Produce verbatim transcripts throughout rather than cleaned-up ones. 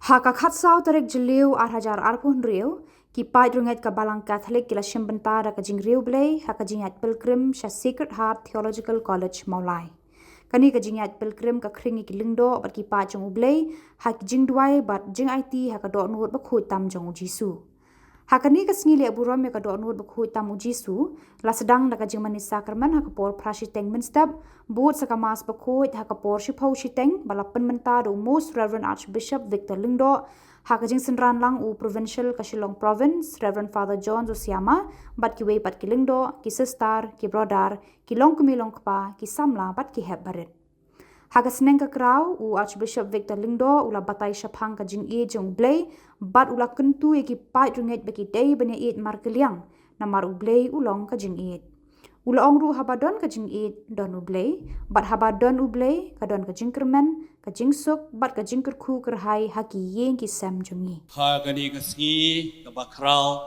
Ha ka khatsaw tarik Jylliew ar hajar arphew hynriew, ki paid rungeit ka Balang Katholik ki la shim bynta da ka jingriewblei ha ka jingïaid pilgrim sha Sacred Heart Theological College Mawlai. Kane ka jingïaid pilgrim ka khring ïa ki lyngdoh bad ki paid jong U Blei ha ki jingduwai bad jingaiti ha ka dohnud bakhuid tam jong U Jisu. Ha kane ka sngi leh burom ïa ka dohnud bakhuid tam U Jisu, la sdang da ka jingmane sakramen ha ka por phra shiteng mynstep, bud sa ka Mass bakhuid ha ka por shiphew shiteng, ba la pynmynta da u Most Reverend Archbishop Victor Lyngdoh, ha ka jingsynran lang u Provincial ka Shillong Province, Reverend Father John Zosiama, bad kiwei pat ki lyngdoh, ki sister, ki brother, ki longkmie longkpa, ki samla bad ki hep barit. Ha ka sneng ka kraw, u Archbishop Victor Lyngdoh u la batai shaphang ka jingïeit jong U Blei, bad u la kyntu ïa ki paid rungeit ba ki dei ban ïaieit markylliang, namar U Blei u long ka jingïeit. U la ong ruh, haba don ka jingïeit, don U Blei, bad haba don U Blei, ka don ka jingkyrmen, ka jingsuk, bad ka jingkyrkhu kyrhai ha ki ïing ki sem jong ngi. Ha kane ka sngi kaba khraw,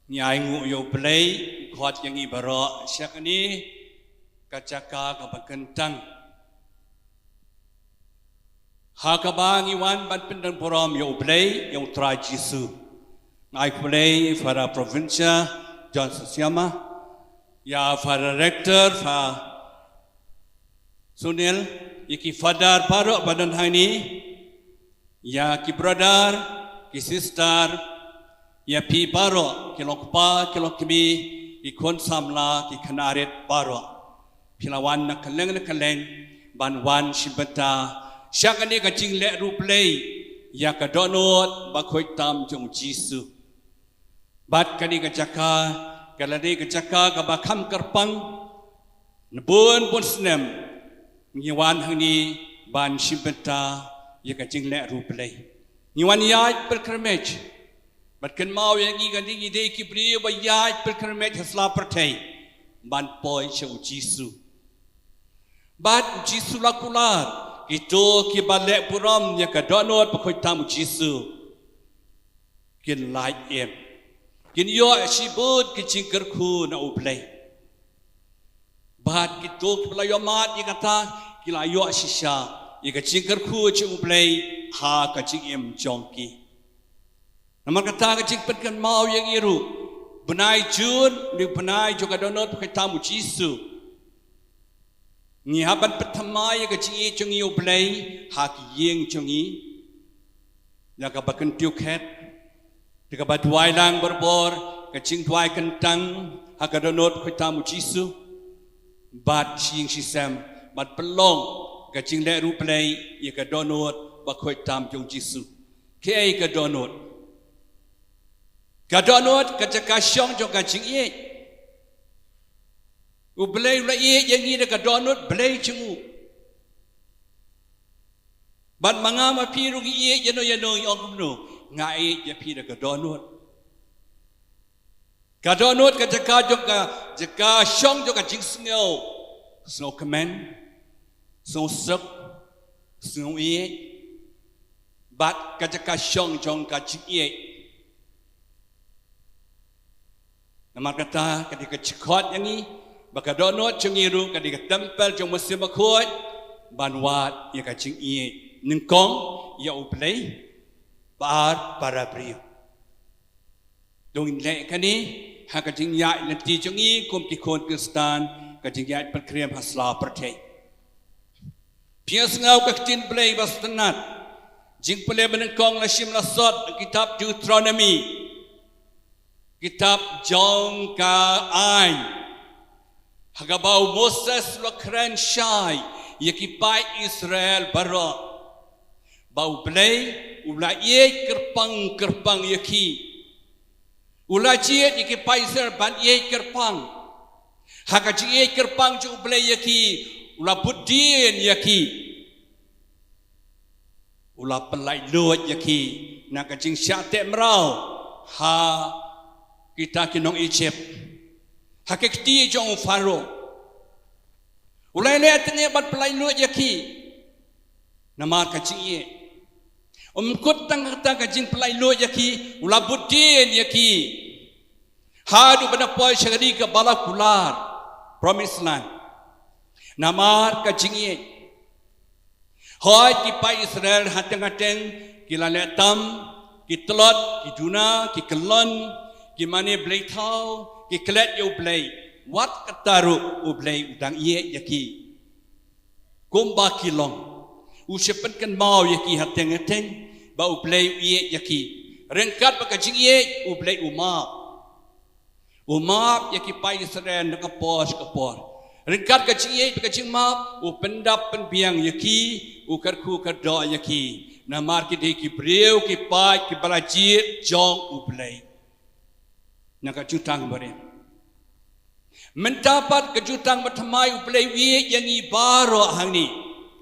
ngi ainguh ïa U Blei, u khot ïa ngi baroh sha kane ka jaka kaba kyntang, ha kaba ngi wan ban pyndonburom ïa U Blei, ïa U Trai Jisu. Nga ai khublei Father Provincial John Zosiama, ïa Father Rector, Father Sunil, ïa ki Father baroh ba don hangne, ïa ki brother, ki sister, ïa phi baroh, ki longkpa, ki longkmie, ki khun samla, ki khynnah rit baroh. Phi la wan na kylleng na kylleng, ban wan shim bynta sha kane ka jingleh riewblei ïa ka dohnud bakhuid tam jong U Jisu. Bad kane ka jaka, ka la dei ka jaka kaba kham kyrpang, na bun bun snem, ngi wan hangne ban shim bynta ïa ka jingleh riewblei. Ngi wan ïaid pilgrimage, bad kynmaw ïa ngi ka dei, ngi dei ki briew ba ïaid pilgrimage ha sla pyrthei, ban poi sha U Jisu. Bad U Jisu la kular, kito kiba leh burom ïa ka dohnud bakhuid tam U Jisu, kin lait im, kin ïoh shibun ki jingkyrkhu na U Blei. Bad kito kiba la ïohmad ïa kata, ki la ïoh shisha ïa ka jingkyrkhu jong U Blei ha ka jingim jong ki. Namar kata, ka jingpynkynmaw ïa ngi ruh, bnai Jun, u dei u bnai jong ka dohnud bakhuid tam U Jisu. Ngi hap ban pynthymmai ïa ka jingïeit jong ngi ïa U Blei ha ki ïing jong ngi, ïa kaba kyntiew khet, da kaba duwai lang barabor ka jingduwai kyntang ha ka dohnud bakhuid tam U Jisu, bad shi ïing shi sem, bad pynlong ka jingleh riewblei ïa ka dohnud bakhuid tam jong U Jisu. Kaei ka dohnud? Ka dohnud ka jaka shong jong ka jingïeit. U Blei u la ïeit ïa ngi da ka dohnud Blei jong u. Bad ma nga ma phi ruh ngi ïeit ïano ïano, ngi ong kumno? Nga ïeit ïa phi da ka dohnud. Ka dohnud ka jaka jong ka, jaka shong jong ka jingsngew, sngewkmen, sngewsuk, sngewïeit, bad ka jaka shong jong ka jingïeit. Namar kata, ka dei ka jingkhot ïa ngi ba ka dohnud jong ngi ruh ka dei ka templ jong U Mynsiem Bakhuid, ban wad ïa ka jingïeit nyngkong ïa U Blei, bad para briew. To ngin leh kane ha ka jingïaid lynti jong ngi kum ki khun Khristan, ka jingïaid pilgrim ha sla pyrthei. Phi ïohsngew ka ktien Blei ba sngewtynnat. Jingpule ba nyngkong la shim la sot ha kitab Deuteronomy, kitab jong ka aiñ, ha kaba u Moses u la kren shai ïa ki paid Israel baroh, ba U Blei u la ïeit kyrpang kyrpang ïa ki. U la jied ïa ki paid Israel ban ïeit kyrpang. Ha ka jingïeit kyrpang jong U Blei ïa ki, u la bud dien ïa ki. U la pyllait luid ïa ki na ka jingshah teh mraw ha kita ki nong Egypt, ha ki kti jong u Pharaoh. U la leh tang ban pyllait luid ïa ki namar ka jingïeit. Um kut tang kata ka jingpyllait luid ïa ki, u la bud dien ïa ki haduh ban da poi sha ka ri kaba la kular, Promised Land, namar ka jingïeit. Hooid, ki paid Israel hateng hateng Ki la leh tam, ki tlot, ki duna, ki kyllon, ki mane blei thaw, ki klet ïa U Blei. Wat kata ruh U Blei u dang ïeit ïa ki. Kumba ki long, u shu pynkynmaw ïa ki hateng hateng ba U Blei u ïeit ïa ki. Ryngkat bad ka jingïeit, U Blei u map. U map ïa ki paid Israel na ka por sha ka por. Ryngkat ka jingïeit bad ka jingmap, u pyndap pynbiang ïa ki, u kyrkhu kyrdoh ïa ki. Namar ki dei ki briew, ki paid, kiba la jied jong U Blei. Na ka jutang barim. Mynta pat ka jutang bathymmai, U Blei u ïeit ïa ngi baroh hangne.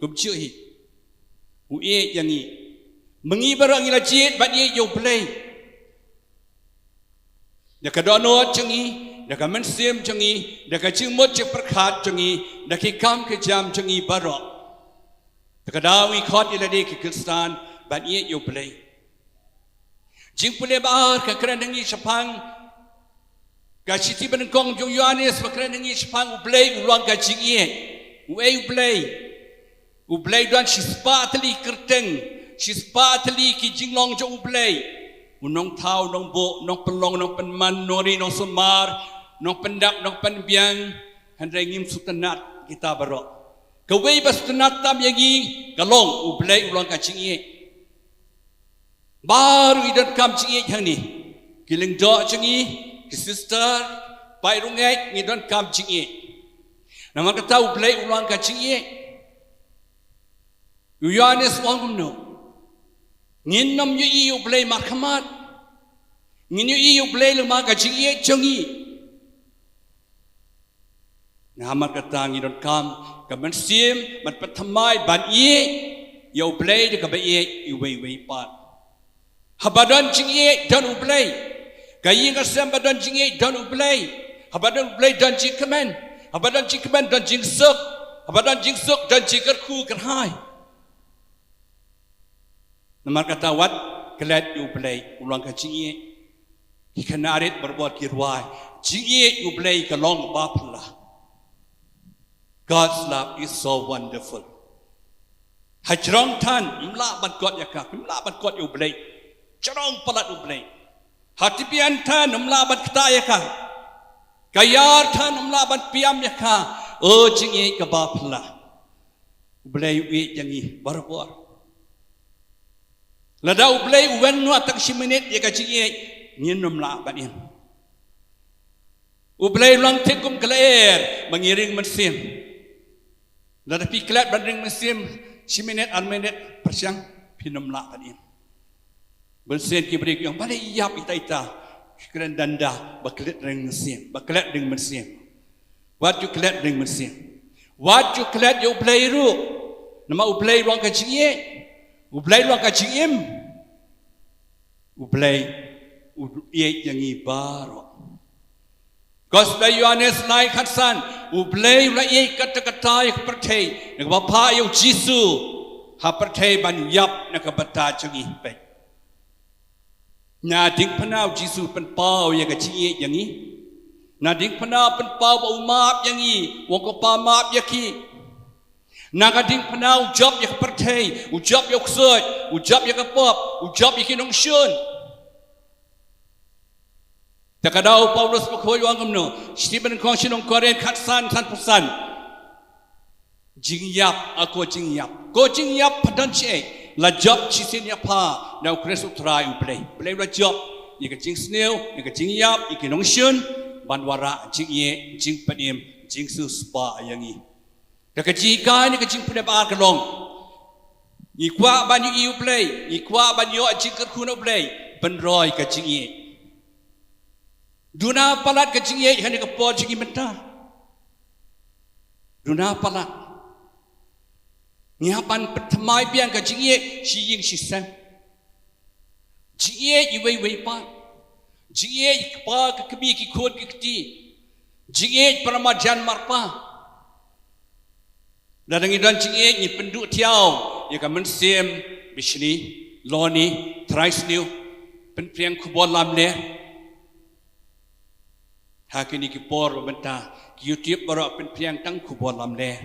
Kumjuh hi. U ïeit ïa ngi. Ma ngi baroh ngi la jied ban ïeit ïa U Blei. Da ka dohnud jong ngi, da ka mynsiem jong ngi, da ka jingmut jingpyrkhat jong ngi, da ki kam ki jam jong ngi baroh. Da ka daw ngi khot ïa lade ki Khristan ban ïeit ïa U Blei. Jingpule ba ar ka kren ha ngi shaphang ka shithi banyngkong jong u Ïoannis, ba kren ha ngi shaphang U Blei u long ka jingïeit. Uei U Blei? U Blei u don shispah tylli kyrteng, shispah tylli ki jinglong jong U Blei. U nongthaw, nongbuh, nongpynlong, nongpynman, nongri, nongsumar, nongpyndap, nongpynbiang. Hynrei ngim sngewtynnat kita baroh. Kawei ba sngewtynnat tam ïa ngi ka long U Blei u long ka jingïeit. Baroh ngi donkam jingïeit hangne. Ki lyngdoh jong ngi, ki sister, paid rungeit, ngi donkam jingïeit. Namar kata U Blei u long ka jingïeit. U Ïoannis u ong kumno? Ngin nym ïohi ïa U Blei markhmat. Ngin ïohi ïa U Blei lyngba ka jingïeit jong ngi. Namar kata ngi donkam ka mynsiem ban pynthymmai ban ïeit ïa U Blei da kaba ïeit iwei iwei pat. Haba don jingïeit don U Blei. Ka ïing ka sem ba don jingïeit don U Blei. Haba don U Blei don jingkmen. Haba don jingkmen don jingsuk. Haba don jingsuk don jingkyrkhu kyrhai. Namar kata wat klet ïa U Blei u long ka jingïeit. Ki khynnah rit barabor ki rwai. Jingïeit U Blei ka long ba phylla. God's love is so wonderful. Hajrong than ym lah ban kot ïa ka, ym lah ban kot ïa U Blei. Jrong palat U Blei. Ha tbian than ym lah ban ktah ïa ka. Ka ïar than ym lah ban piam ïa ka. O jingïeit kaba phylla. U Blei u ïeit ïa ngi barabor. Lada U Blei u wan noh tang shi minit ïa ka jingïeit, ngin nym lah ban im. U Blei u long thik kum ka lyer ba ngi ring mynsiem. Lada phi klet ban ring mynsiem shi minit ar minit pyrshang, phin nym lah ban im. Bun sien ki briew ki ong balei ïap ita ita. Ki kren danda ba klet ring mynsiem, ba klet ring mynsiem. Wat ju klet ring mynsiem. Wat ju klet ïa U Blei ruh. Namar U Blei u long ka jingïeit. U Blei u long ka jingim. U Blei u ïeit ïa ngi baroh. Gospel Ïoannis lai khatsan, U Blei u la ïeit katta katta ïa ka pyrthei, na kaba phah ïa U Jisu ha pyrthei ban ïap na ka bynta jong ngi. Peit. Na ding phna U Jisu pynpaw ïa ka jingïeit ïa ngi. Na ding phna pynpaw ba u map ïa ngi, u ong ko Pa map ïa ki. Na ka ding phna u jop ïa ka pyrthei, u jop ïa u ksuid, u jop ïa ka pop, u jop ïa ki nongshun. Te ka daw Paulus ba khoi u ong kumno, shithi banyngkong sha ki nong Korinth khatsan, sanphew san. Jingïap, a ko jingïap. Ko jingïap pha don shaei, la jop shisien ïa pha da U Khrist U Trai U Blei. Blei u la jop ïa ka jingsniew, ïa ka jingïap, ïa ki nongshun, ban wanrah jingïeit, jingpynim, jingsiewspah ïa ngi. Da ka jinghikai ne ka jingpynbha ka long, ngi kwah ban ïohi U Blei, ngi kwah ban ïoh jingkyrkhu na U Blei, pynroi ka jingïeit. Duna palat ka jingïeit ha kane ka por jong ngi mynta. Duna palat. Ngi hap ban pynthymmai biang ka jingïeit shi ïing shi sem. Jingïeit iwei iwei pat. Jingïeit kpa ka kmie ki khun ki kti. Jingïeit para marjan marpa. Lada ngi don jingïeit ngi pynduh thiaw ïa ka mynsiem, bishni, loni, trai sniew, pynpriang khubor lamler. Ha kine ki por ba mynta ki YouTube baroh pynpriang tang khubor lamler.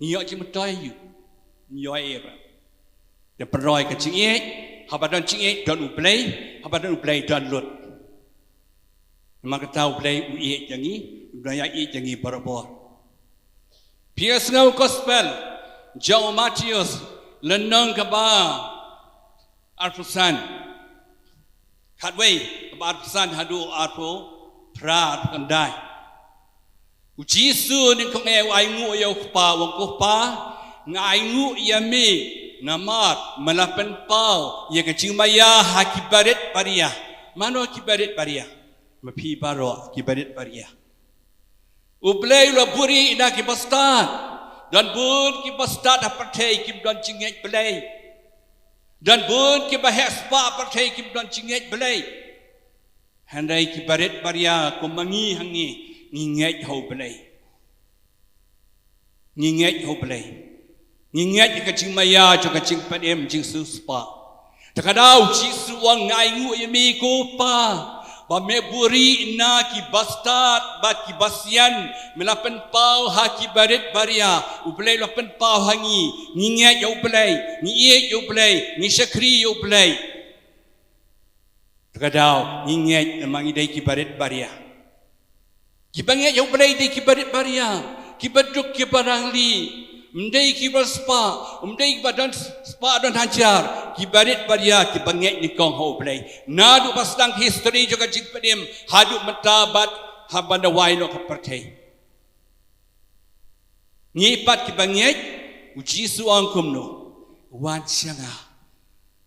Ngi ïoh jingmyntoi ïa u, ngi ïoh ïa u. Te pynroi ka jingïeit, haba don jingïeit don U Blei, haba don U Blei don lut. Namar kata U Blei u ïeit ïa ngi, u don ïa ïeit ïa ngi barabor. Phi ïa sngew gospel jong u Mathaios, lynnong kaba arphew san. Khatwei, kaba arphew san haduh arphew phra, arphew khyndai. U Jisu nyngkong eh u ainguh ïa u Kpa, u ong, ko Kpa, nga ainguh ïa me, namar me la pynpaw ïa ka jingmaïa ha ki barit baria. Mano ki barit baria? Ma phi baroh ki barit baria. U Blei u la buhrieh na ki bastad. Don bun ki bastad ha pyrthei kim don jingngeit Blei. Don bun ki ba heh spah ha pyrthei kim don jingngeit Blei. Hynrei ki barit baria kum ma ngi ha ngi, ngi ngeit ha U Blei. Ngi ngeit ha U Blei. Ngi ngeit ha ka jingmaïa jong ka jingpynim jingsiewspah. Te kata U Jisu u ong, nga ainguh ïa me ko Kpa, ba me buhrieh na ki bastad bad ki basian, me la pynpaw ha ki barit baria. U Blei u la pynpaw ha ngi. Ngi ngeit ïa U Blei, ngi ïeit ïa U Blei, ngi shakri ïa U Blei. Te kata ngi ngeit namar ngi dei ki barit baria. Ki ba ngeit ïa U Blei dei ki barit baria, ki baduk ki barangli. Ym dei ki ba spah, ym dei ki ba don spah don hajar, ki barit baria ki ba ngeit nyngkong ha U Blei. Naduh ba sdang history jong ka jingpynim haduh mynta bad haba na wai noh ka pyrthei. Ngi pat ki ba ngeit, U Jisu u ong kumno? Wan sha nga.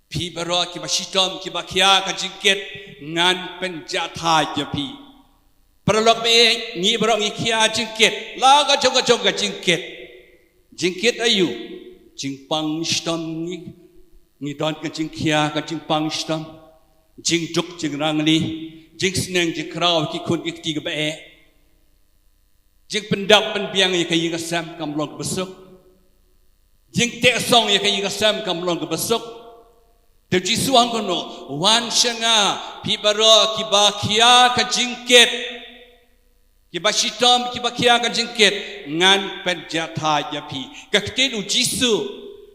Phi baroh ki ba shitom, ki ba khia ka jingkit, ngan pynjahthait ïa phi. Paralok ba ïeit, ngi baroh ngi khia jingkit la ka jong ka jong ka jingkit. Jingkit aïu? Jingpang shitom ngi, ngi don ka jingkhia ka jingpang shitom. Jingduk jingrangli, jingsneng jingkraw ki khun ki kti ki ba eh. Jingpyndap pynbiang ïa ka ïing ka sem kam long kaba suk. Jingteh song ïa ka ïing ka sem kam long kaba suk. Te Jisu u ong kumno? Wan sha nga phi baroh ki ba khia ka jingkit, ki ba shitom, ki ba khia ka jingkit, ngan pynjahthait ïa phi. Ka ktien U Jisu.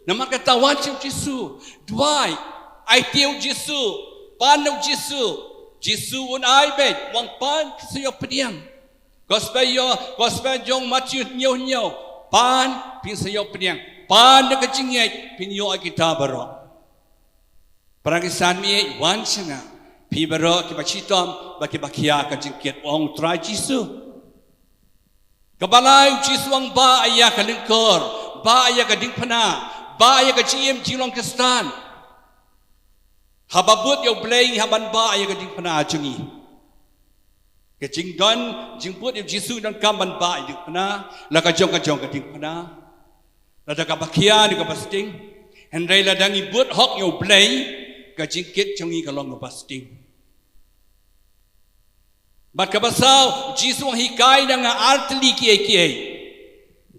Namar kata wan sha U Jisu. Duwai. Aiti ïa U Jisu. Pan na U Jisu. Jisu un ai beit, u ong pan, phin sa ïoh pdiang. Gospel ïoh, gospel jong Mathaios hynñiew hynñiew. Pan, phin sa ïoh pdiang. Pan da ka jingngeit, phin ïoh ïa kita baroh. Para ngi san, me wan sha nga phi baroh ki ba shitom bad ki ba khia ka jingkit, u ong U Trai Jisu. Kaba lai, U Jisu u ong bah ïa ka lyngkor, bah ïa ka diengphna, bah ïa ka jingim jinglong Khristan. Haba bud ïa U Blei ngi hap ban bah ïa ka diengphna jong ngi. Ka jingdon, jingbud ïa U Jisu donkam ban bah ïa ka diengphna, la ka jong ka jong ka diengphna. Lada kaba khia ne kaba sting. Hynrei lada ngi bud hok ïa U Blei, ka jingkit jong ngi ka long kaba sting. Bad kaba saw, U Jisu u ong hikai na nga ar tylli kiei kiei.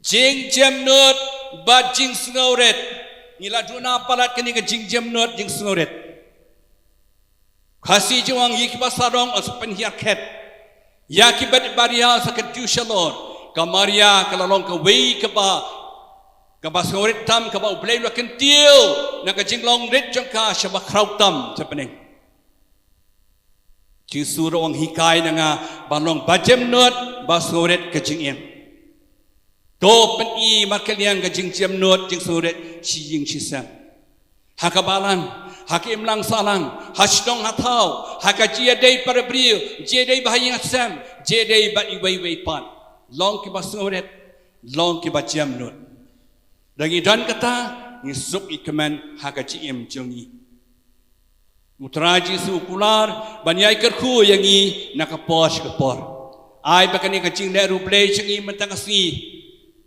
Jingjemnud bad jingsngewrit. Ngi la duh na palat kane ka jingjemnud jingsngewrit. Khasi jong ngi, ïa kiba sarong sa pynhiar khet. Ïa kiba dei baria sa kyntu shalor. Ka Maria ka la long kawei kaba, kaba sngewrit tam, kaba U Blei u la kyntiew na ka jinglong rit jong ka sha bakhraw tam sha bneng. Jisu ruh u ong hikai na nga ban long ba jemnud ba sngewrit ka jingim. To pyni markylliang ka jingjemnud jingsngewrit shi ïing shi sem. Ha ka balang, ha ka imlang sahlang, ha shnong ha thaw, ha ka jingïadei para briew, jingïadei bad ha ïing ha sem, jingïadei bad iwei iwei pat. Long kiba sngewrit, long kiba jemnud. Da ngi don kata, ngi suk ngi kmen ha ka jingim jong ngi. U Trai Jisu u kular ban ïai kyrkhu ïa ngi na ka por sha ka por. Ai ba kane ka jingleh riewblei jong ngi mynta ka sngi,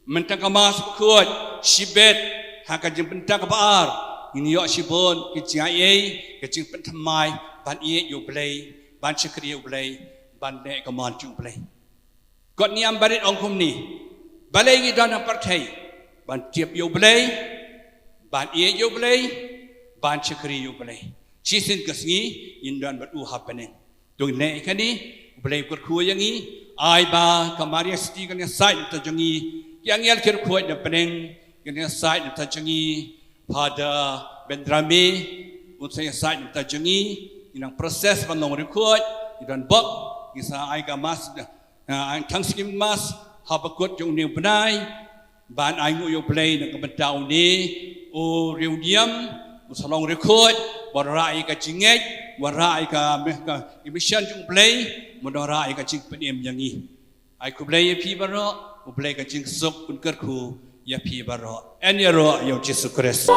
mynta ka Mass Bakhuid, shibit ha ka jingpynta kaba ar, ngin ïoh shibun ka jingaiei, ka jingpynthymmai ban ïeit ïa U Blei, ban shakri ïa U Blei, ban leh ka mon jong U Blei. Kot Niam Barit ong kumne: Balei ngi don ha pyrthei? Ban tip ïa U Blei, ban ïeit ïa U Blei, ban shakri ïa U Blei. Shisien ka sngi ngin don bad u ha bneng. To ngin leh ïa kane, U Blei u kyrkhu ïa ngi. Ai ba ka Maria Theisotti kan ïasaid na bynta jong ngi, ki angel ki kyrkhu na bneng kin ïasaid na bynta jong ngi. Father Bendrame un sa ïasaid na ka bynta jong ngi. Ngi nang process ban long riewkhuid, ngi don bok, ngi sa ai ka mass, ah, ai Thanksgiving mass ha bakut jong une u bnai, ban ai nguh ïa U Blei na ka bynta une u riewniam, u sa long riewkhuid, wanrah ïa ka jingngeit, wanrah ïa ka, ka mission jong U Blei, wanrah ïa ka jingpynim ïa ngi. Ai khublei ïa phi baroh, U Blei ka jingsuk un kyrkhu ïa phi baroh. Yn ïaroh ïa U Jisu Khrist.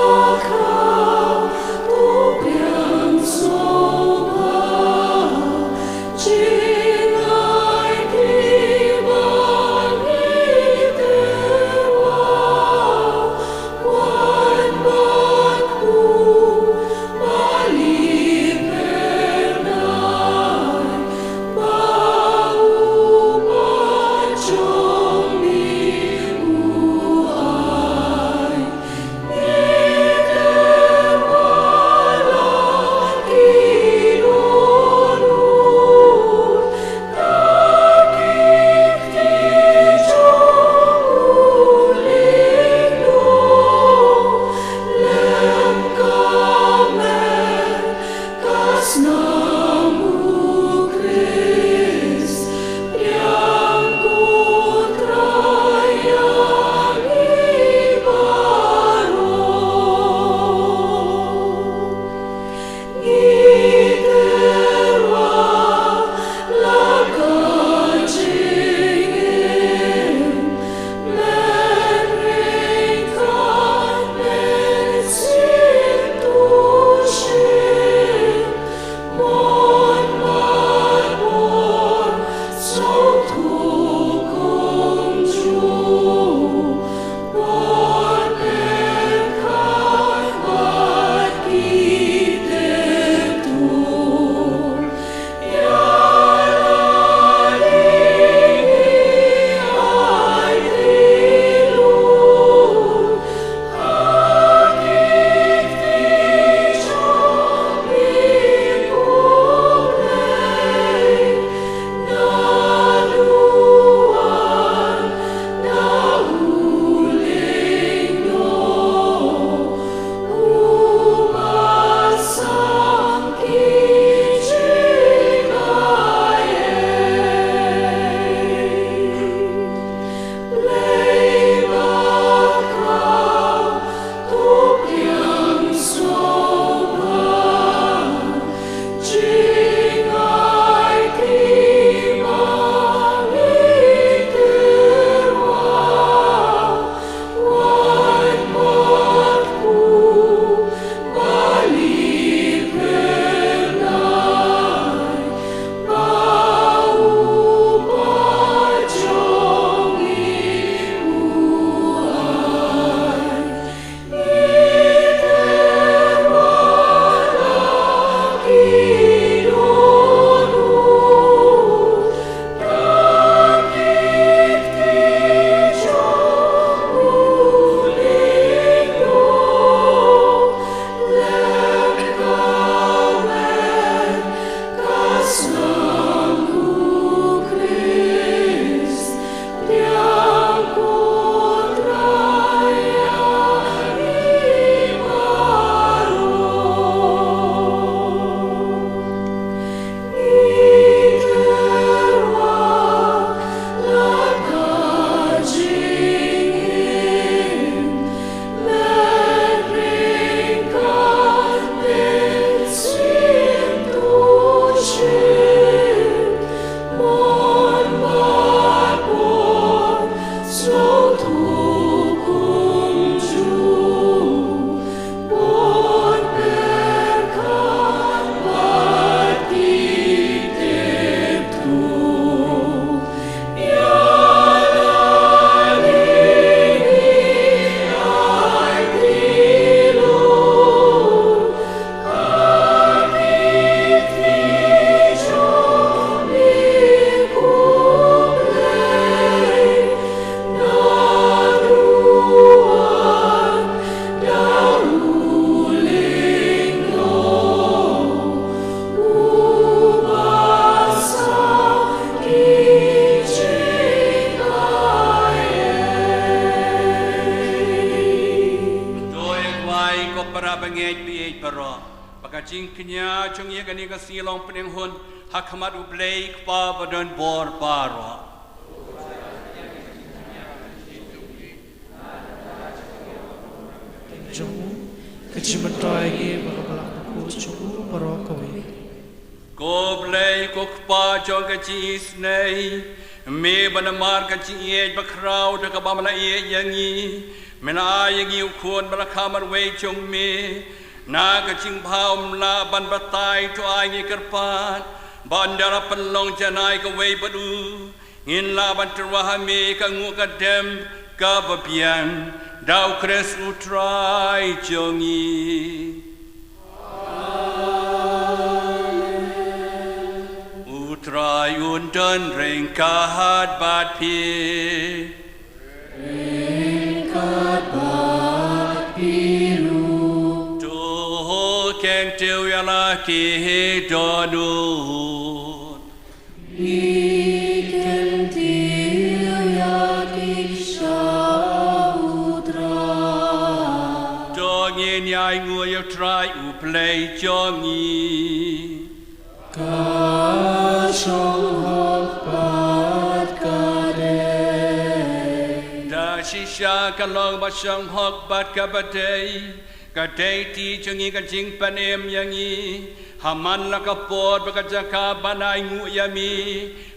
Ba ka jingkñia jong ngi ha kane ka sngi long pynenghun ha khmat U Blei Kpa ba don bor baroh. Jong u, ka jingmyntoi ïa ngi ba ka Balang Bakhuid jong u baroh kawei. Ko Blei ko Kpa jong ka jingisynei, me ba namar ka jingïeit bakhraw da kaba me la ïeit ïa ngi, me la ai ïa ngi u Khun ba la kha marwei jong me. Na ka jingbha um lah ban batai, to ai ngi kyrpad ba ynda la pynlong janai kawei bad u, ngin lah ban tyrwa ha me ka nguh ka dem kaba biang, da U Khrist U Trai jong ngi. U Trai un don ryngkat bad phi. Ryngkat bad phi ruh. To kyntiew ïa la ki dohnud. Ngi kyntiew ïa ki sha U Trai. To ngin ïai nguh ïa U Trai U Blei jong ngi. Ka shong hok bad ka dei. Da shisha ka long ba shong hok bad kaba dei. Ka dei ti jong ngi ka jingpynim ïa ngi. Ha man la ka por bad ka jaka ban ai nguh ïa me,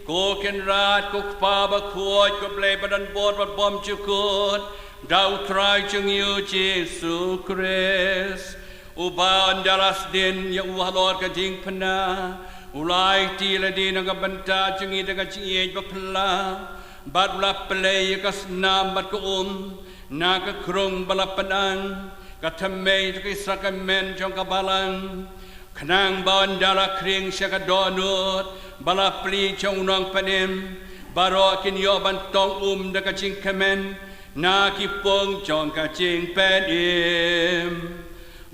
ko Kynrad, ko Kpa Bakhuid, ko Blei ba don bor bad bymjukut, da U Trai jong ngi U Jisu Khrist. Uba ynda la sdien ïa u halor ka jingpynah, u la aiti lade na ka bynta jong ngi da ka jingïeit baphylla, bad u la plie ïa ka snam bad ka um na ka krung ba la pynang, ka thymmei da ki sakramen jong ka Balang, khnang ba ynda la khring sha ka dohnud ba la plie jong u Nongpynim, baroh kin ïoh ban tong um da ka jingkmen na ki pung jong ka jingpynim.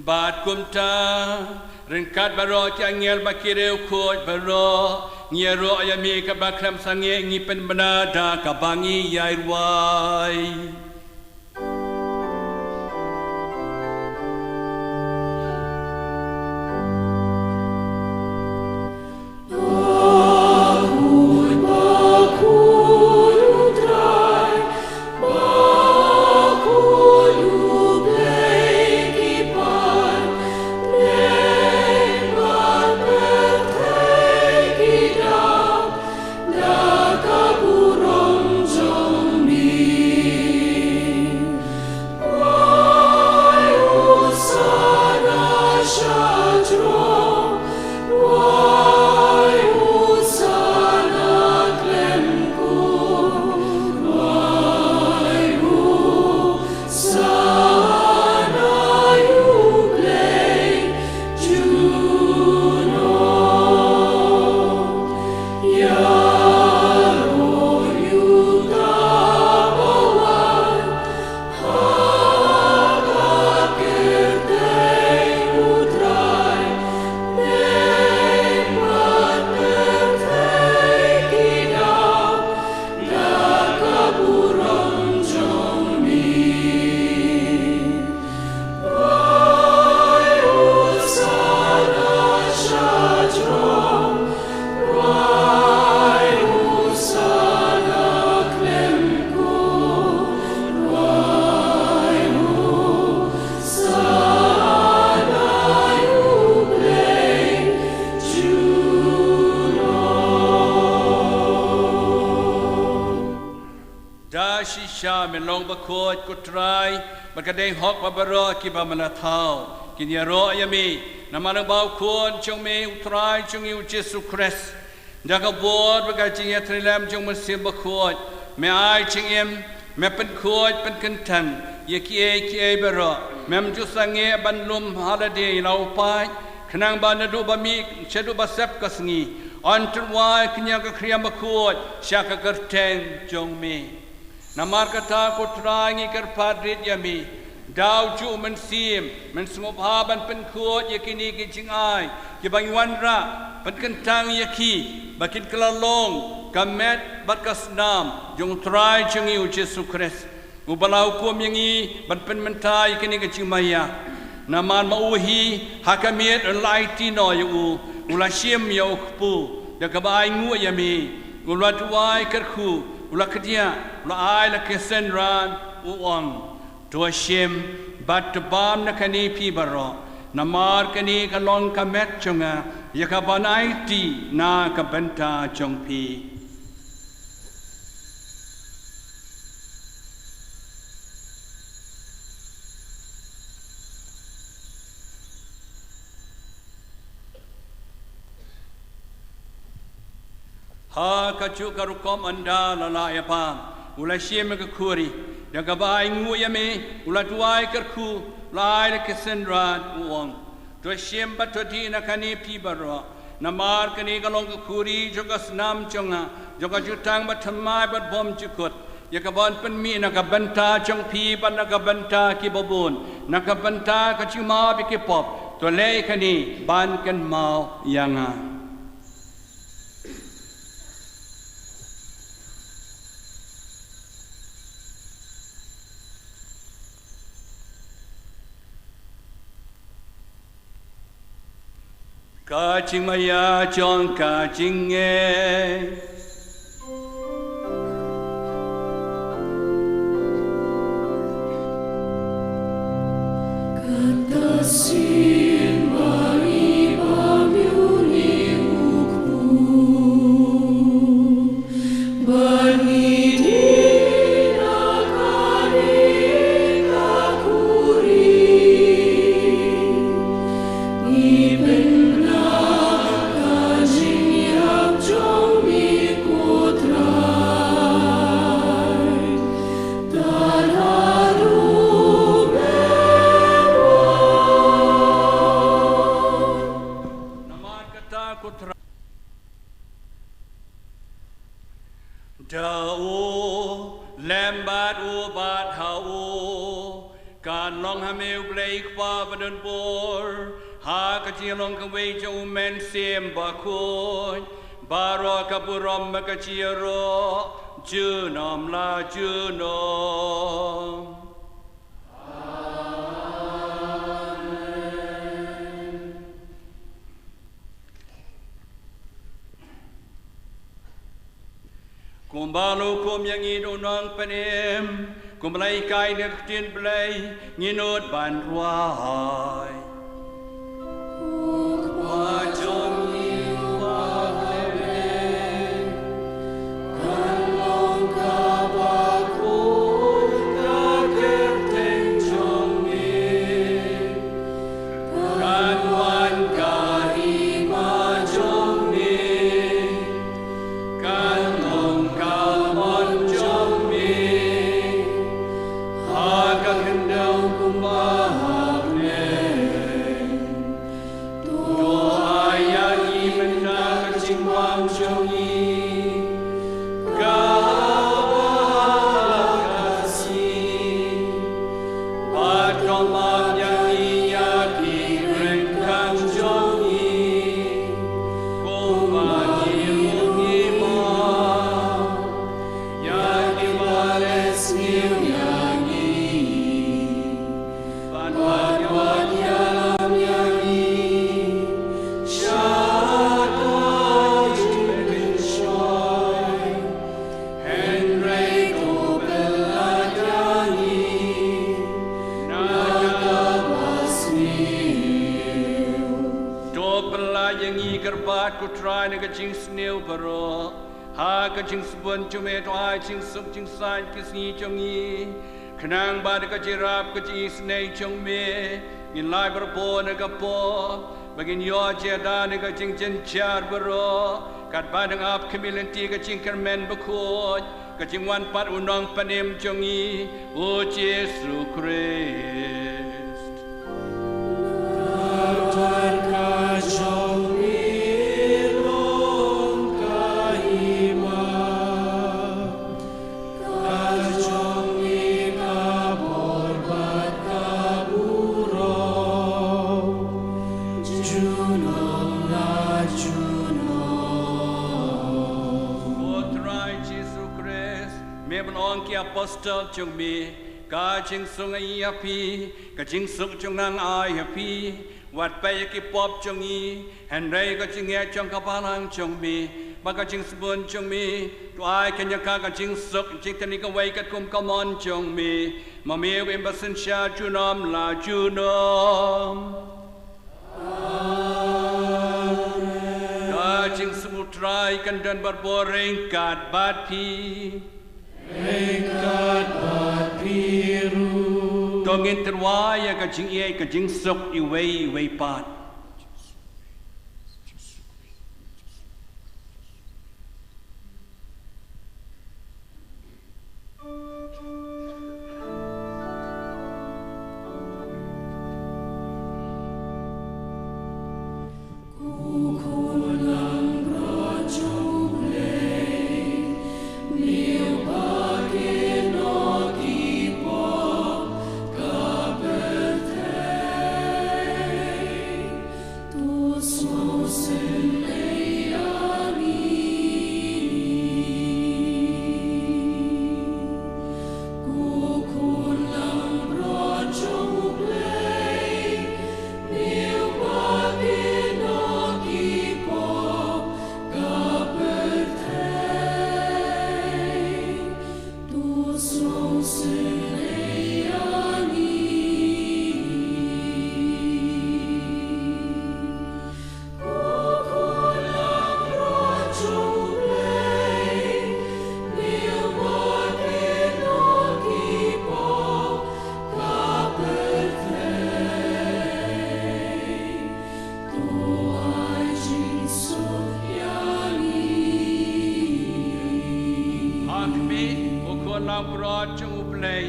Bad kumta, ryngkat baroh ki angel bad ki riewkhuid baroh, ngi ïaroh ïa me katba khlem sangeh, ngi pynbna da kaba ngi ïai rwai. Da shisha me long bakhuid ko Trai, bad ka dei hok ba baroh kiba me la thaw kin ïaroh ïa me, namar ba u Khun jong me u Trai jong ngi u Jisu Khrist. Da ka bor bad ka jingïatreilang jong u Mynsiem Bakhuid, me ai jingim, me pynkhuid pynkynthang ïa kiei kiei baroh. Mem ju sangeh ban lum ha lade ïa la u paid, khnang ba naduh ba mih shaduh ba sep ka sngi, yn tyrwa ïa ka khñiang ka khriam bakhuid sha ka kyrteng jong me. Namar kata ko Trai ngi kyrpad rit ïa me, da u juh u Mynsiem, men sngewbha ban pynkhuid ïa kine ki jingai kiba ngi wanrah, pynkyntang ïa ki ba kin kylla long ka met bad ka snam jong u Trai jong ngi u Jisu Khrist, uba la hukum ïa ngi ban pynmynta ïa kine ki jingmaïa. Namar ma u hi ha ka miet u la aiti noh ïa u, u la shim ïa u kpu da kaba ainguh ïa me, u la duwai kyrkhu, u la kdiah, u la ai la ki synran, u ong, to shim bad to bam na kane phi baroh, namar kane ka long ka met jong nga ïa kaban aiti na ka bynta jong phi. Ha kajuh ka rukom ynda la lah ïa bam, u la shim ïa ka khuri da kaba ainguh ïa me, u la duwai kyrkhu, u la ai la ki synran, u ong, to shim bad to dih na kane phi baroh, namar kane ka long ka khuri jong ka snam jong nga, jong ka jutang bathymmai bad bymjukut, ïa kaban pynmih na ka bynta jong phi bad na ka bynta kiba bun, na ka bynta ka jingmap ïa ki pop. To leh kane ban kynmaw ïa nga. Ka jingmaïa jong ka jingngeit. Kata sien ba ngi bam ïa une u kpu. Ba ngi dih na kane ka khuri. Ngi pynbna ka jingïap jong me ko Trai. Tad haduh me wan. Namar kata ko Trai. Da u lem bad u bad ha u kan long ha me U Blei Kpa badonbor, ha ka jinglong kawei jong U Mynsiem Bakhuid, baroh ka burom bad ka jingïaroh junom la junom. Kumba la hukum ïa ngi da u nongpynim, kumba la hikai na ka ktien Blei, ngin nud ban rwai. Ko Kpa jong ngi uba ha bneng, kan long kaba khuid ka kyrteng jong me. Kan wan ka hima jong me. Kan long ka mon jong me ha ka khyndew kumba ha bneng. To ai ïa ngi mynta ka jingbam jong ngi kaba ha ka sngi. Bad to map ïa ngi ïa ki kren kham jong ngi, kumba ngi ruh ngi map ïa kiba leh sniew ïa ngi. Bad wat ïalam ïa ngi sha ka jingpynshoi. Hynrei to pynlait ïa ngi na kaba sniew. To pynlait ïa ngi kyrpad ko Trai na ka jingsniew baroh. Ha ka jingsbun jong me to ai jingsuk jingsaiñ ki sngi jong ngi. Khnang ba da ka jingïarap ka jingisynei jong me ngin lait bor bor na ka por. Ba ngin ïoh jingïada na ka jingjynjar baroh, katba dang ap khmih lynti ka jingkyrmen bakhuid, ka jingwan pat u Nongpynim jong ngi, u Jisu Khrist. Namar ka jong me long ka hima, ka jong me ka bor bad ka burom, junom la junom. Ko Trai Jisu Khrist, me ban ong ki apostol jong me, Ka jingsuk ïa phi, ka jingsuk jong nga ai ïa phi, wat peit ïa ki pop jong ngi, hynrei ka jingngeit jong ka balang jong me, bad ka jingsbun jong me, to ai kane ka, ka jingsuk jingtyrwa kawei katkum ka mon jong me, ma me uba im ba synshar junom la junom. Ka jingsuk u Trai kan don barabor ryngkat bad phi. Ryngkat bad phi ruh. To ngin tyrwa ïa ka jingïeit, ka jingsuk iwei ïa iwei pat. Ha khmih, ko khun langbrot jong U Blei,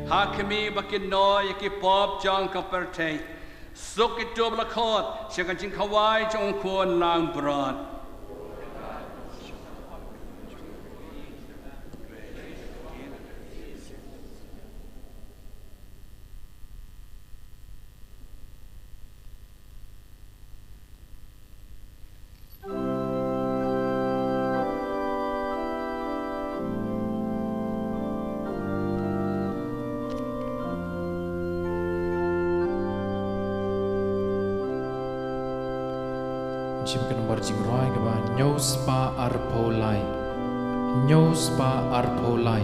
ha khmih ba kin noh ïa ki pop jong ka pyrthei. Suk kito ba la khot sha ka jingkhawai jong u khun langbrot. Shim ka nombar jingrwai kaba hynñiew spah arphew lai. Hynñiew spah arphew lai.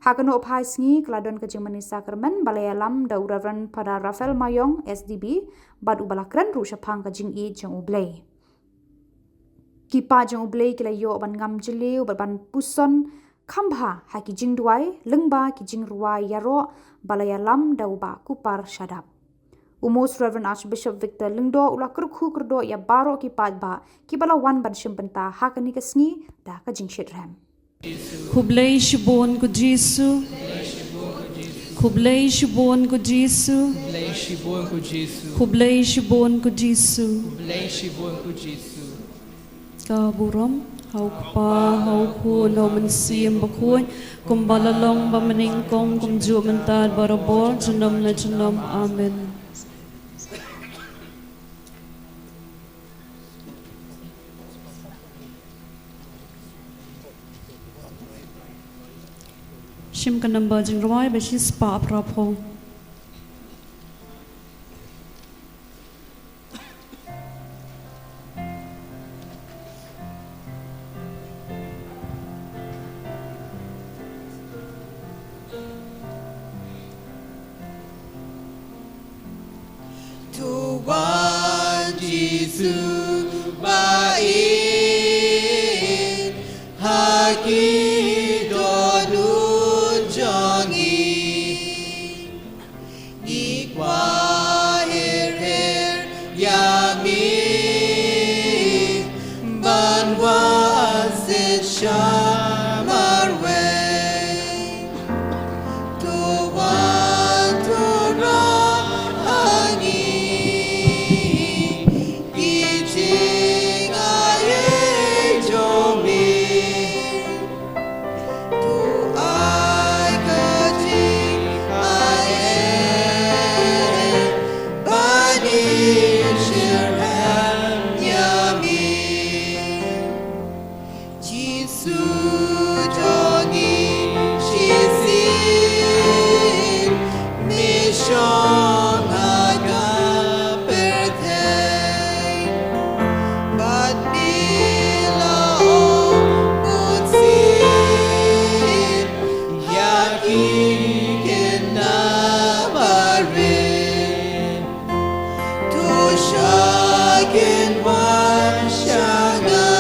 Ha kano phai sngi ka la don ka jingmane sakramen ba la ïalam da u Reverend Father Raphael Mayong S D B, bad u ba la kren ruh shaphang ka jingïeit jong U Blei. Ki paid jong U Blei ki la ïoh ban ngam jylliew bad ban puson kham bha ha ki jingduwai lyngba ki jingrwai ïaroh ba la ïalam da u Bah Kupar Shadap. U Most Reverend Archbishop Victor Lyngdoh u la kyrkhu kyrdoh ïa baroh ki paidbah ki ba la wan ban shim bynta ha kane ka sngi da ka jingshitrhem. Khublei shibun ko Jisu. Khublei shibun ko Jisu. Khublei shibun ko Jisu. Khublei shibun ko Jisu. Khublei shibun ko Jisu. Ka burom ha U Kpa, ha U Khun, ha U Mynsiem Bakhuid, kumba la long ba mynnyngkong, kumjuh mynta, barabor, junom la junom. Amen. Shim ka namba jingrwai ba shispah phra phew. To wan Jisu ba ïeit ha ki dohnud jong ngi. Ngi kwah her her ïa me ban wan shisha marwei. To wan to rah ha ngi ki jingai jong me. To ai ka jingai ba ngi shitrhem ïa me. Jisu jong ngi shisien me shong ha ka pyrthei. Bad me la ong bunsien ïa ki khynnah barit. To shah kin wan sha nga,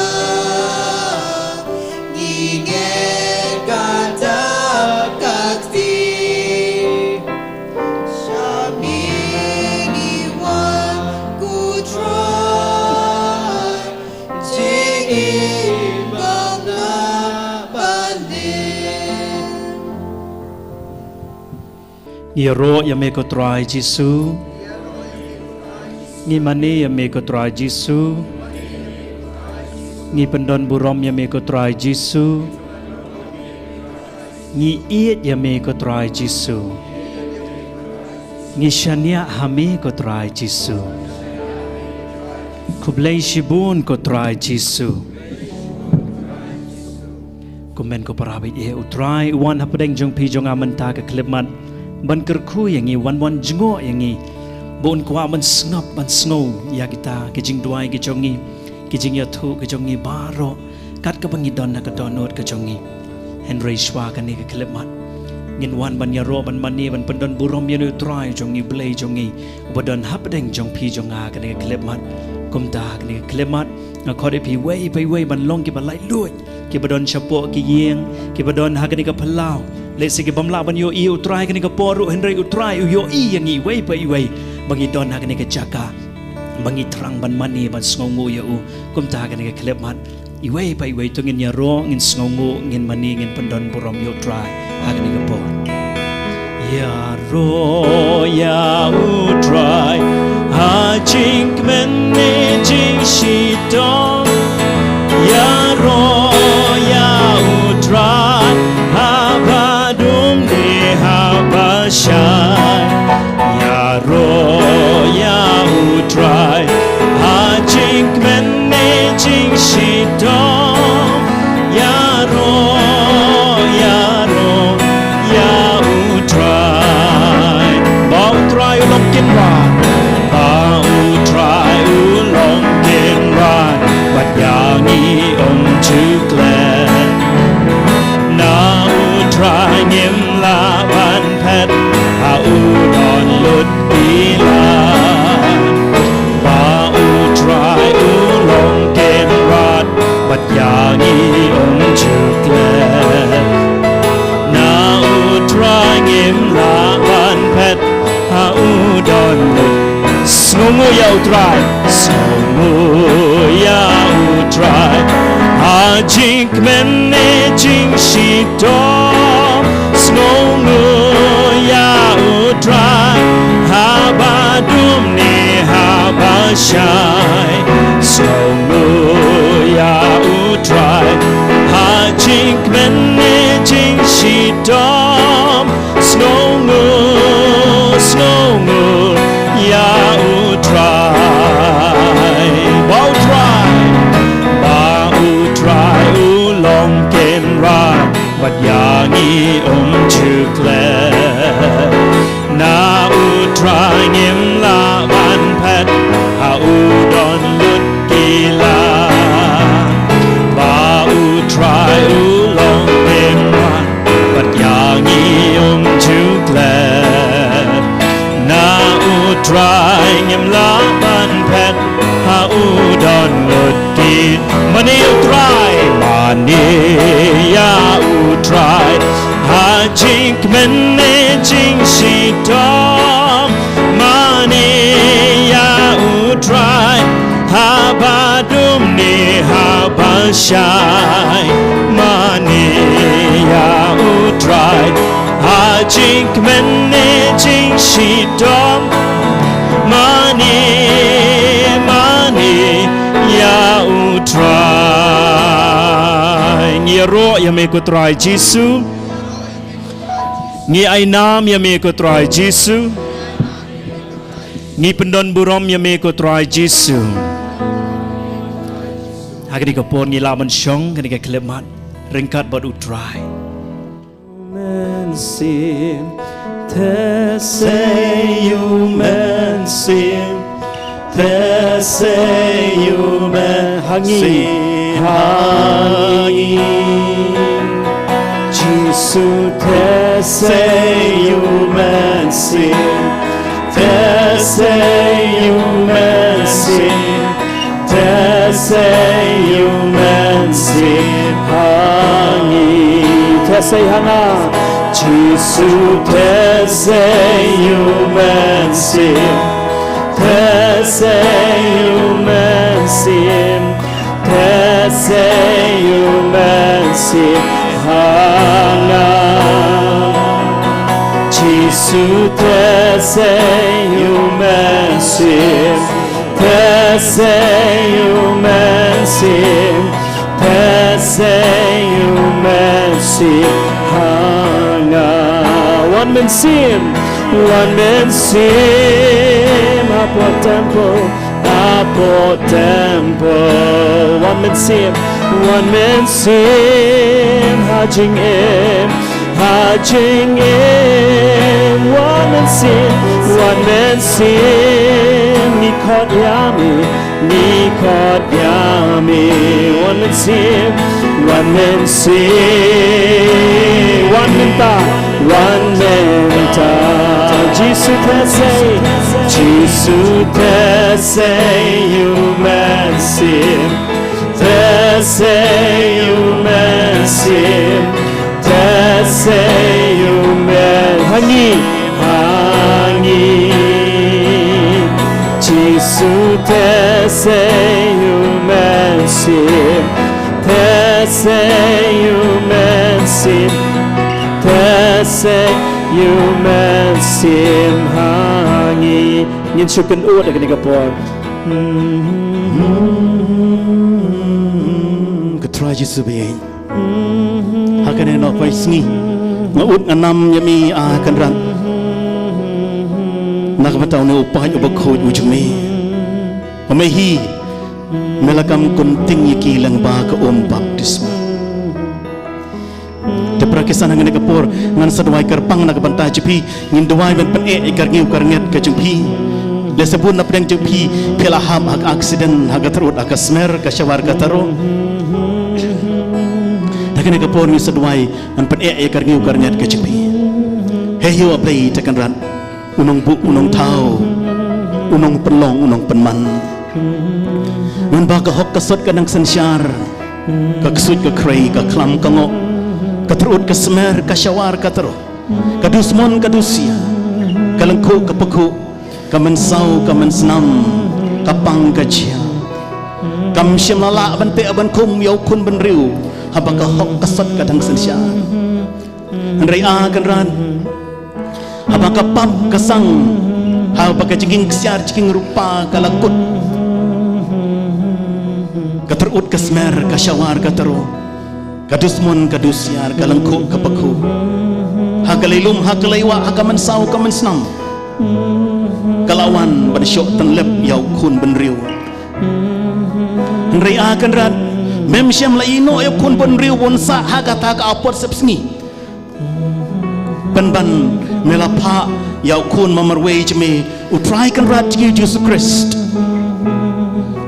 ngi ngeit kan tap ka kti. Sha me ngi wan ko Trai, jingim bym lah ban lip. Ngi ïaroh ïa me ko Trai Jisu. Ngi mane ïa me ko Trai Jisu. Ngi pyndon burom ïa me ko Trai Jisu. Ngi ïeit ïa me ko Trai Jisu. Ngi shaniah ha me ko Trai Jisu. Khublei shibun ko Trai Jisu. Kumne ko para baieit, U Trai u wan hapdeng jong phi jong nga mynta ka khyllipmat, ban kyrkhu ïa ngi, wan wan jngoh ïa ngi, ba un kwah ban sngap ban sngew ïa kita ki jingduwai ki jong ngi, ki jingïathuh ki jong ngi baroh, kat kaba ngi don ha ka dohnud ka jong ngi. Hynrei shwa kane ka khyllipmat, ngin wan ban ïaroh ban mane ban pyndon burom ïa une U Trai jong ngi, Blei jong ngi, uba don hapdeng jong phi jong nga kane ka khyllipmat. Kumta kane ka khyllipmat, nga khot ïa phi iwei pa iwei ban long kiba laitluid, kiba don shapoh ki ïing, kiba don ha kane ka phyllaw. Lehse ki bym lah ban ïohi ïa U Trai kane ka por ruh, hynrei U Trai u ïohi ïa ngi iwei pa iwei ba ngi don ha kane ka jaka ba ngi thrang ban mane ban sngewnguh ïa u. Kumta kane ka khyllipmat, iwei pa iwei to ngin ïaroh, ngin sngewnguh, ngin mane, ngin pyndon burom ïa U Trai ha kane ka por. Ïaroh ïa U Trai ha jingkmen ne jingshitom. Ïaroh ïa U Trai haba dum ne haba shai. Ïaroh ïa U Trai ha jingkmen ne jingshitom. Ïaroh, ïaroh ïa U Trai. Ba U Trai u long kynrad, ba U Trai u long kynrad, bad ïa ngi um ju klet. Na U Trai ngim lah ban phet, ha u don lut ki la. Ba U Trai u long kynrad, bad ïa ngi um ju klet. Na U Trai ngim lah ban phet, ha u don lut. Sngewnguh ïa U Trai, sngewnguh ïa U Trai ha jingkmen ne jingshitom. Sngewnguh ïa U Trai haba dum ne haba shai. Sngewnguh ïa U Trai ha jingkmen ne jingshitom. Sngewnguh, sngewnguh ïa U Trai. Ba U Trai, ba U Trai u long kynrad, bad ïa ngi um ju klet. Na U Trai ngim lah ban phet, ha u don lut ki la. Ba U Trai u long kynrad, bad ïa ngi um ju klet. Na U Trai ngim lah ban phet, ha u don lut ki. Mane ïa U Trai, mane ïa U Trai ha jingkmen ne jingshitom. Mane ïa U Trai haba dum ne haba shai. Mane ïa U Trai ha jingkmen ne jingshitom. Mane, mane ïa U Trai. Ngi ïaroh ïa me ko Trai Jisu. Ngi ai nam ïa me ko Trai Jisu. Ngi pyndon burom ïa me ko Trai Jisu. Ha kane ka por ngi lah ban shong kane ka khyllipmat ryngkat bad U Trai. Mynsiem, te sei U Mynsiem, te sei U Mynsiem ha ngi. Jisu, te sei U Mynsiem, te sei U Mynsiem, te sei U Mynsiem ha ngi. Te sei ha nga. Jisu, te sei U Mynsiem, te sei U Mynsiem, te sei U Mynsiem ha nga. Jisu, te sei U Mynsiem, te sei U Mynsiem, te sei U Mynsiem ha nga. Wan mynsiem, wan mynsiem hapoh temple, ha Hapoh temple, wan mynsiem, wan mynsiem ha jingim, ha jingim, wan mynsiem, wan mynsiem, ngi khot ïa me, ngi khot ïa me, wan mynsiem, wan mynsiem, wan mynta, wan mynta. Jisu te sei, Jisu te sei u mynsiem, te sei u mynsiem, te sei u mynsiem. Ha ngi, ha ngi. Jisu te sei u mynsiem, te sei u mynsiem, te sei u mynsiem ha ngi. Ngin shu kynduh da kane ka por. Ko Trai Jisu bieit. Ha kane ka nohphai sngi nga ud nga nam ïa me, ah Kynrad, na ka bynta une u paid uba khuid u jong me. Ba me hi me la kam kynting ïa ki lyngba ka um baptisma. Te para kisan, ha kane ka por ngan sa duwai kyrpang na ka bynta jong phi. Ngin duwai ban pyneh ïa ka rngiew ka rngiat ka jong phi. Lehse bun na pdeng jong phi phi la hap ha ka aksiden, ha ka tyrut, ha ka smer, ka shawar, ka tyrwa. Ha kane ka por ngin sa duwai ban pyneh ïa ka rngiew ka rngiat ka jong phi. Hei, ïa u Blei te Kynrad, u nongbuh, u nongthaw, u nongpynlong, u nongpynman. Ngan ba ka hok ka sot ka dang synshar, ka ksuid ka khrei, ka khlam ka ngoh, ka tyrut ka smer, ka shawar ka tyrwa, ka dusmon ka dusia, ka lyngkhuh ka pyrkhuh, ka mynsaw ka mynsnam, ka pang ka jia. Kam shym la lah ban teh ban khum ïa u khun bynriew haba ka hok ka sot ka dang synshar. Hynrei ah Kynrad, haba ka pap ka sang, haba ka jingïing ksiar jingïing rupa ka la kut, ka tyrut ka smer, ka shawar ka tyrwa, ka dusmon ka dusiar, ka lyngkhuh ka pyrkhuh, ha ka lei lum, ha ka lei wah, ha ka mynsaw ka mynsnam, ka la wan ban shoh tynlep ïa u khun bynriew. Hynrei ah Kynrad, mem shym la ïehnoh ïa u khun bynriew ban sah ha kata ka apot sepsngi. Pynban me la phah ïa u khun marwei jong me, u Trai Kynrad jong ngi Jisu Khrist,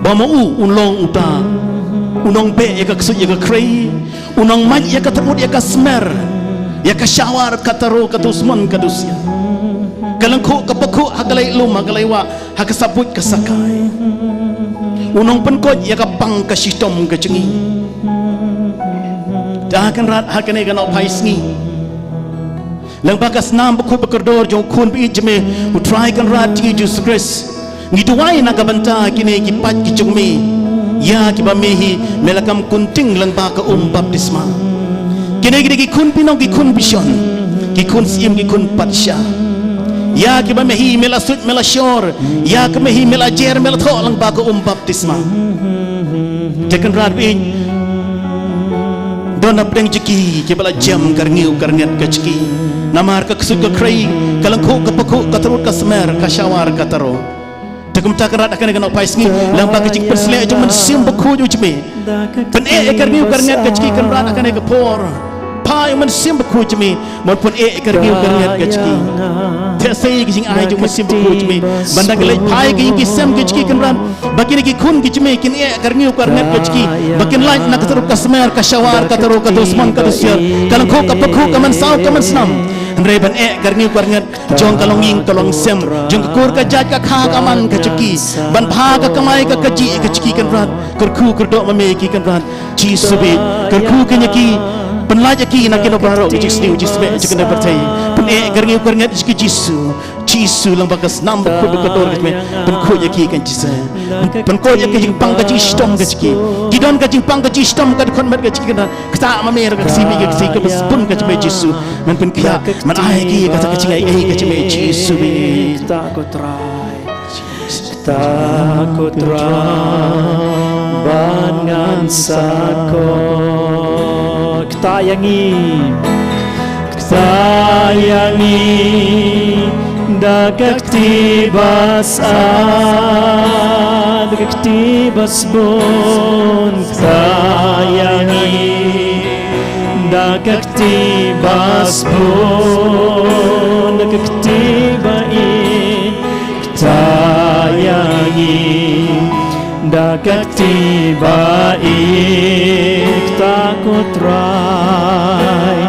ba ma u un long uta u nongbeh ïa ka ksuid ïa ka khrei, u nongmait ïa ka tyrut ïa ka smer, ïa ka shawar ka tyrwa, ka dusmon ka dusia, ka lyngkhuh ka pyrkhuh, ha ka lei lum, ha ka lei wah, ha ka sabuit ka sakai, u nongpynkoit ïa ka pang ka shitom ka jong ngi. Te ah Kynrad, ha kane ka nohphai sngi, lyngba ka snam bakhuid bakordor jong u khun baieit jong me, u Trai Kynrad jong ngi Jisu Khrist, ngi duwai na ka bynta kine ki paid ki jong me, ïa kiba me hi me la kam kynting lyngba ka um baptisma. Kine ki dei ki khun pynïong, ki khun bishon, ki khun syiem, ki khun patsha, ïa kiba me hi me la suid me la shor, ïa kiba me hi me la jer me la thoh lyngba ka um baptisma. Te Kynrad baieit, don na pdeng jong ki kiba la jem ka rngiew ka rngiat ka jong ki, namar ka ksuid ka khrei, ka lyngkhuh ka pyrkhuh, ka tyrut ka smer, ka shawar ka tyrwa. Te kumta Kynrad, ha kane ka nohphai sngi, lyngba ka jingpynsleh jong u Mynsiem Bakhuid u jong me, pyneh ïa ka rngiew ka rngiat ka jong ki Kynrad, ha kane ka por. Phah ïa u Mynsiem Bakhuid u jong me ban pyneh ïa ka rngiew ka rngiat ka jong ki. Te sei ka jingai jong u Mynsiem Bakhuid u jong me ban dang leit phah ïa ka ïing ka sem ka jong ki Kynrad, ba kine ki khun ki jong me kin eh ïa ka rngiew ka rngiat ka jong ki, ba kin lait na ka tyrut ka smer, ka shawar ka tyrwa, ka dusmon ka dusiar, ka lyngkhuh ka pyrkhuh, ka mynsaw ka mynsnam. Hynrei ban eh ïa ka rngiew ka rngiat jong ka longïing ka longsem, jong ka kur ka jait, ka kha ka man ka jong ki, ban phah ka kamai ka kajih ka jong ki Kynrad. Kyrkhu kyrdoh ma me ïa ki Kynrad Jisu baieit, kyrkhu keiñ ïa ki, pynlait ïa ki na kino baroh ka jingsniew jingsmeh jong kane ka pyrthei. Pyneh ïa ka rngiew ka rngiat jong ki Jisu. Jisu, lyngba ka snam bakhuid bakordor ka jong me, pynkhuid ïa ki keiñ Jisu. Pynkhuid ïa ka jingpang ka jingshitom ka jong ki. Ki don ka jingpang ka jingshitom ka dkhot met ka jong ki Kynrad. Ktah ma me ruh ka ksiew baieit, ka ksiew kaba sbun ka jong me Jisu. Men pynkhiah, men ai ïa ki kata ka jingai ei ka jong me Jisu baieit. Ktah ko Trai. Ktah ko Trai, ban ngan sa khot. Ktah ïa ngi. Ktah ïa ngi da ka kti ba sah. Ka kti ba sbun kta ïa ngi, da ka kti ba sbun, da ka kti ba ïeit kta ïa ngi, da ka kti ba ïeit kta ko Trai.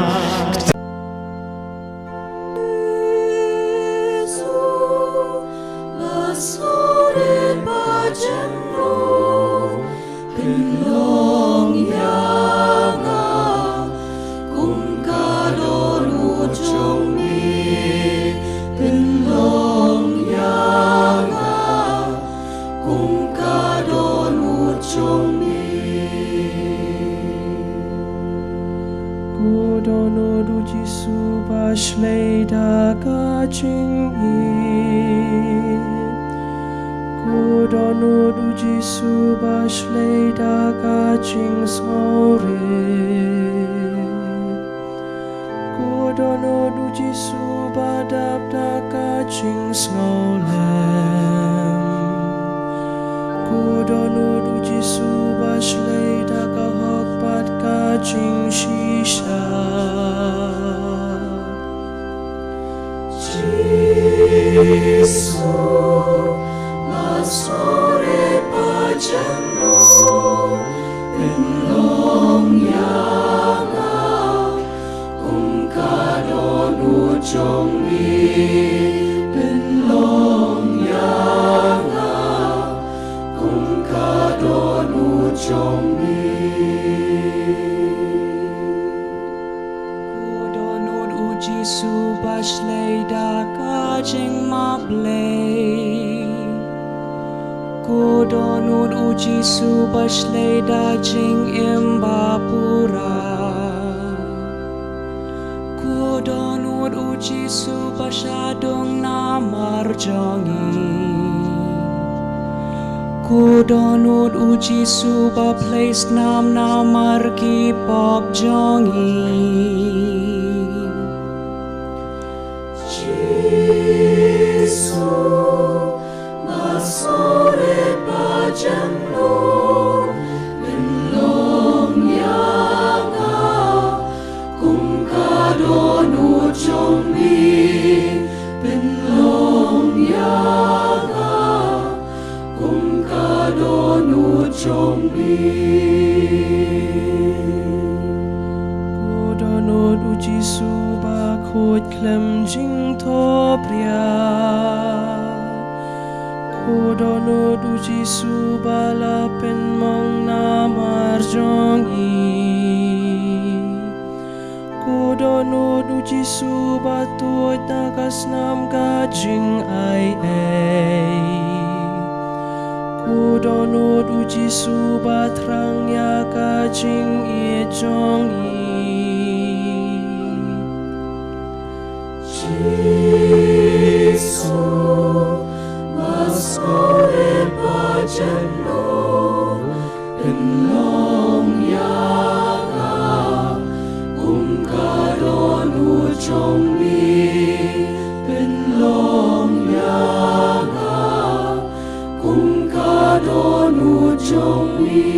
Ko Dohnud U Jisu ba shlei da ka jingïeit. Ko Dohnud U Jisu ba shlei da ka jingsngewrit. Ko Dohnud U Jisu ba dap da ka jingsngewlem. Ko Dohnud U Jisu ba shlei da ka hok bad ka jingshisha. Jisu, ba sngewrit ba jemnud, pynlong ïa nga kum ka Dohnud jong me, pynlong ïa nga kum ka Dohnud jong me. Ko Dohnud U Jisu ba shlei da ka jingmap Blei. Ko Dohnud U Jisu ba shlei da jingim ba pura. Ko Dohnud U Jisu ba shah dung namar jong ngi. Ko Dohnud U Jisu ba plie snam namar ki pop jong ngi. Jisu, ba sngewrit ba jemnud, pynlong ïa nga kum ka Dohnud jong me, pynlong ïa nga kum ka Dohnud jong me. Ko Dohnud U Jisu ba khuid khlem jingthop ria. Ko Dohnud U Jisu ba la pynmong namar jong ngi. Ko Dohnud U Jisu ba tuid na ka snam ka jingaiei. Ko Dohnud U Jisu ba thrang ïa ka jingïeit jong ngi. Jisu, ba sngewrit ba jemnud, pynlong ïa nga kum ka Dohnud jong me, pynlong ïa nga kum ka Dohnud jong me.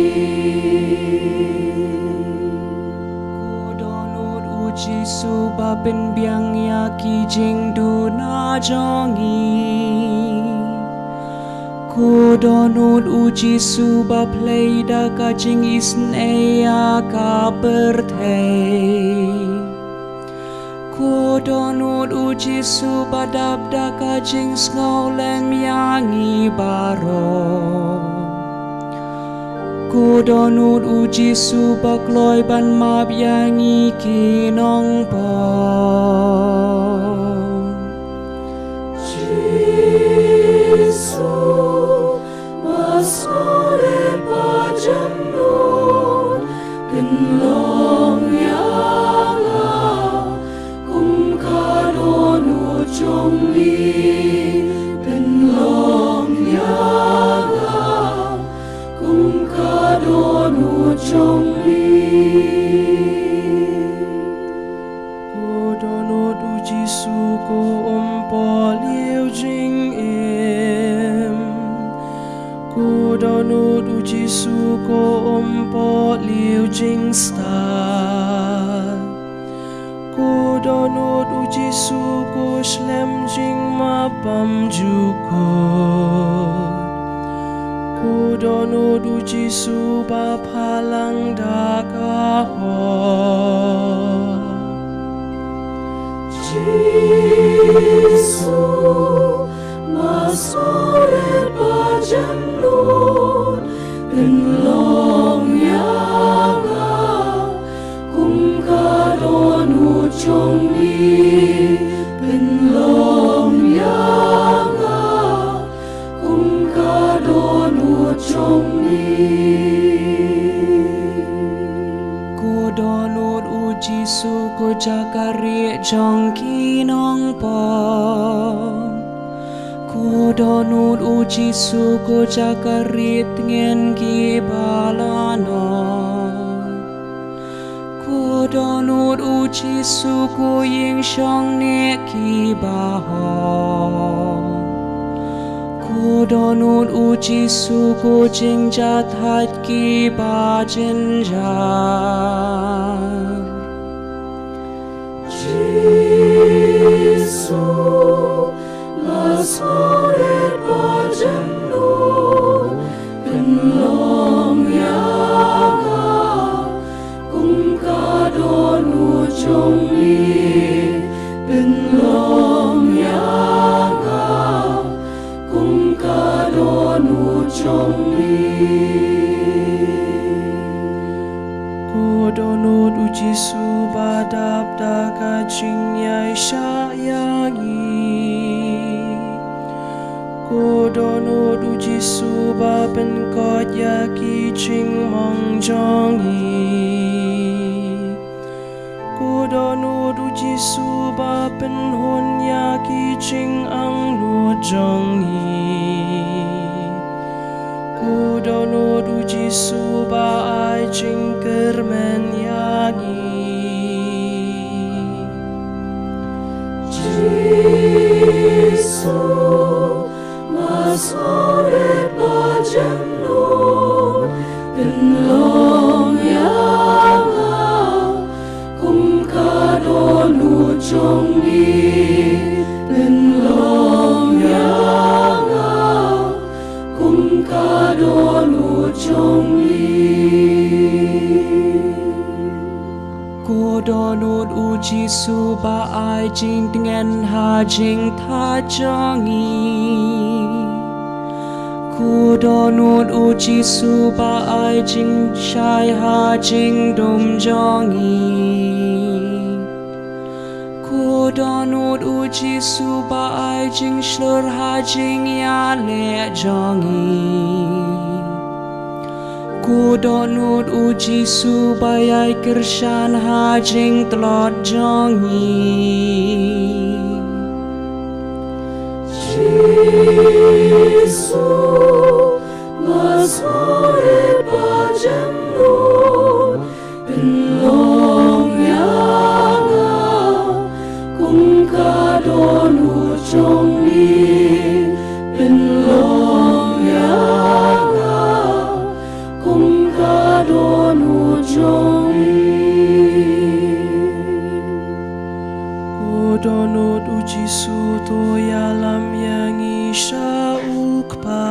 Ko Dohnud U Jisu ba pynbiang ïa ki jingduna jong ngi. Ko Dohnud U Jisu ba plie da ka jingisynei ïa ka pyrthei. Ko Dohnud U Jisu ba dap da ka jingsngewlem ïa ngi baroh. Ko Dohnud U Jisu ba kloi ban map ïa ngi ki nongpop. Jisu, ba sngewrit ba jemnud, pynlong ïa nga kum ka Dohnud jong me, pynlong ïa nga kum ka Dohnud jong me. Ko Dohnud U Jisu ko um pohliew jingim. Ko Dohnud u Jisu ko um pohliew jingstad. Ko dohnud u Jisu ko slem jingmap bymjukut. Ko dohnud u Jisu ba phalang da ka hok. Jisu, ma sawrit ba jemnud, pynlong ïa nga kum ka dohnud jong me, pynlong ïa nga kum ka dohnud jong me. Ko dohnud u Jisu ko jaka rieh jong ki nongpop. Ko dohnud u Jisu ko jaka rieh tngen ki ba la noh. Ko dohnud u Jisu ko ïing shong neh ki ba hok. Ko dohnud u Jisu ko jingjahthait ki ba jynjar. Jisu, ma sawrit ba jemnud, pynlong ïa nga kum ka dohnud jong me, pynlong ïa nga kum ka dohnud jong me. Ko dohnud u Jisu ba dap da ka jingïaishah ïa ngi. Ko dohnud u Jisu ba pynkoit ïa ki jingmong jong ngi. Ko dohnud u Jisu ba pynhun ïa ki jingangnud jong ngi. Ko dohnud u Jisu ba ai jingkyrmen ïa ngi. Jisu, ma sawrit ba jemnud, pynlong ïa nga kum ka dohnud jong me, pynlong ïa nga kum ka dohnud jong me. Ko dohnud u Jisu ba ai jingtngen ha jingthait jong ngi. Ko dohnud u Jisu ba ai jingshai ha jingdum jong ngi. Ko dohnud u Jisu ba ai jingshlur ha jingïaleh jong ngi. Ko dohnud u Jisu ba ïai kyrshan ha jingtlot jong ngi. Jisu, ma sawrit ba jemnud, pynlong ïa nga kum ka dohnud jong me, pynlong ïa nga kum ka dohnud jong me. Ko dohnud u Jisu to ïalam ïa ngi sha u Kpa.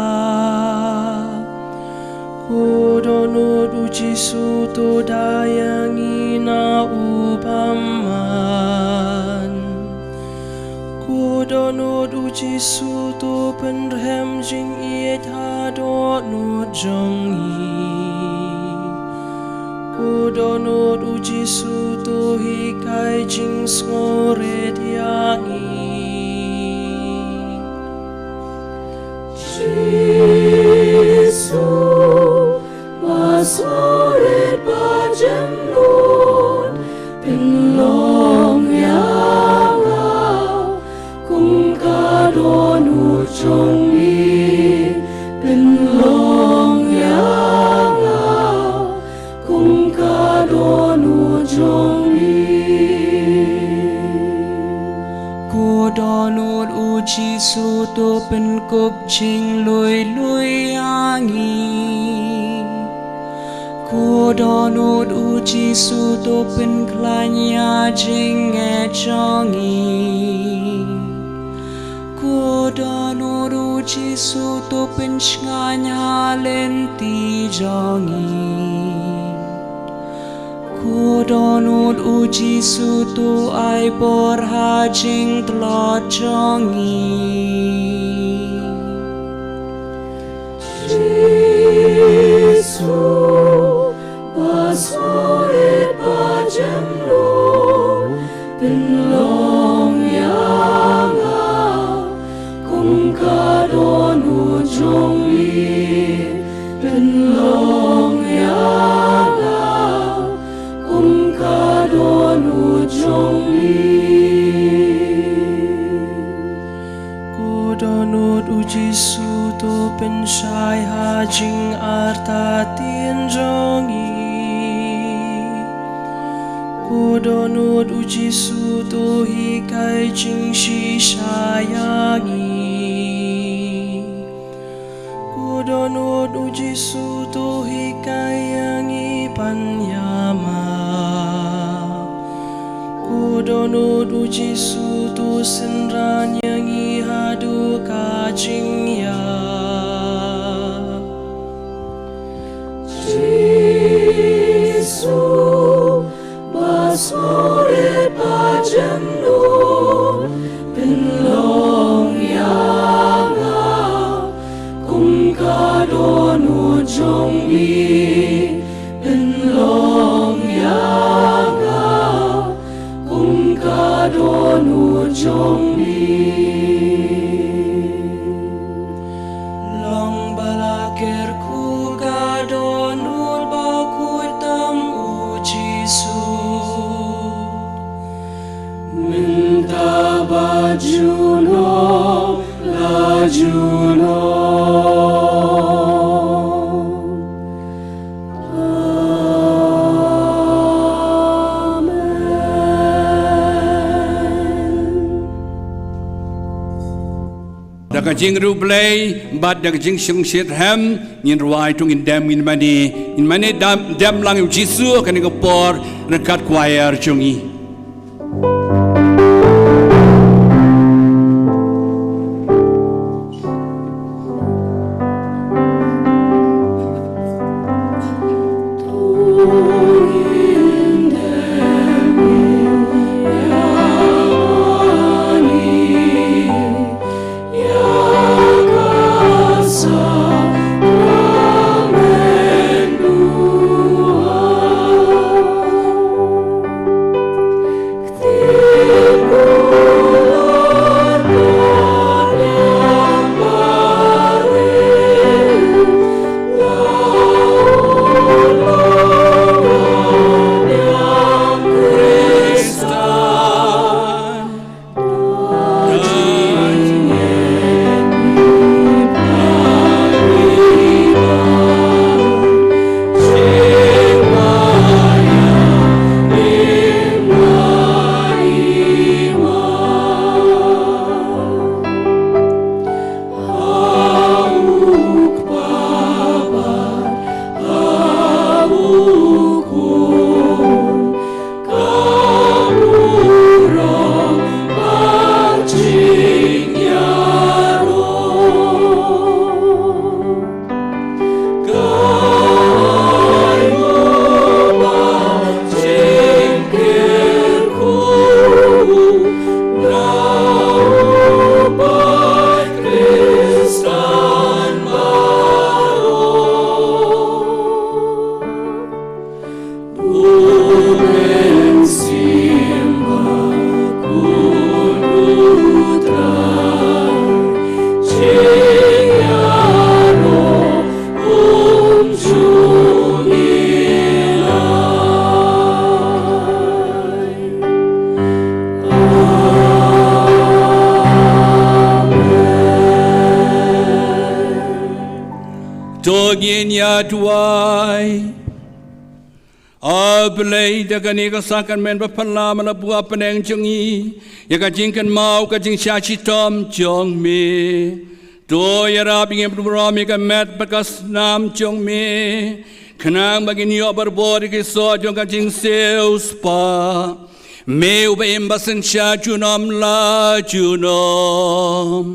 Ko dohnud u Jisu to da ïa ngi na u bymman. Ko dohnud u Jisu to pynrhem jingïeit ha dohnud jong ngi. Ko dohnud u Jisu to hikai jingsngewrit ïa ngi. Jisu, ma sawrit ba jemnud, pynlong ïa nga kum ka dohnud jong me, pynlong ïa nga kum ka dohnud jong me. Ko Ko Dohnud u Jisu, to pynkhlaiñ ïa jingeh jong ngi. Ko Dohnud u Jisu, to pynshngaiñ ha lynti jong ngi. Ko Dohnud u Jisu, to ai bor ha jingtlot jong ngi. Jisu, ba sngewrit ba jemnud, pynlong ïa nga kum ka Dohnud jong me, pynlong ïa nga kum ka Dohnud jong me. Ko Dohnud u Jisu, to pynshai ha jingartatien jong ngi. Ko Dohnud u Jisu, to hikai jingshisha ïa ngi. Ko Dohnud u Jisu, to hikai ïa ngi ban ïamap. Ko Dohnud u Jisu, to synran ïa ngi haduh ka jingïap. Jisu, ba sngewrit ba jemnud, pynlong ïa nga kum ka Dohnud jong me, pynlong ïa nga kum ka Dohnud jong me. Long ba la kyrkhu ka Dohnud ba khuid tam u Jisu. Mynta bad junom la junom. Amen. Da ka jingriewblei bad da ka jingsngewsih rhem, ngin rwai to ngin dem ngin mane, ngin mane dem, dem lang ïa u Jisu ha kane ka por ryngkat choir jong ngi. To ngin ïa duwai. A Blei, da kane ka sahkynmen ba phylla me la buh ha pdeng jong ngi ïa ka jingkynmaw ka jingshah shitom jong me. To ïarap ïa ngi ban burom ïa ka met bad ka snam jong me. Khnang ba ngin ïoh barabor ïa ki soh jong ka jingsiew spah. Me uba im ba synshar junom la junom.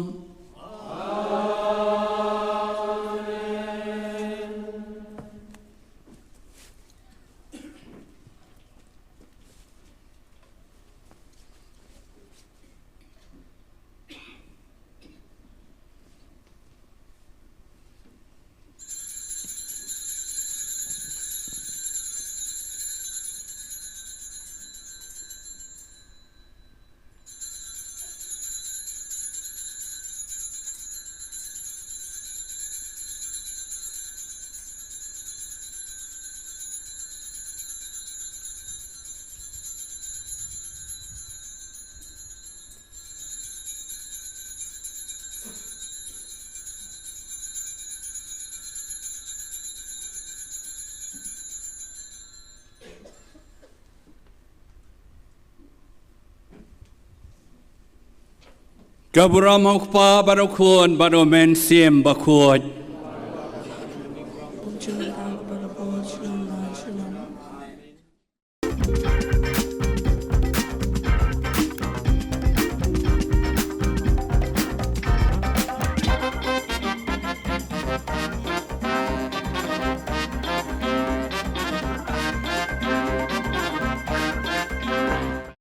Ka burom ha U Kpa bad U Khun bad U Mynsiem Bakhuid.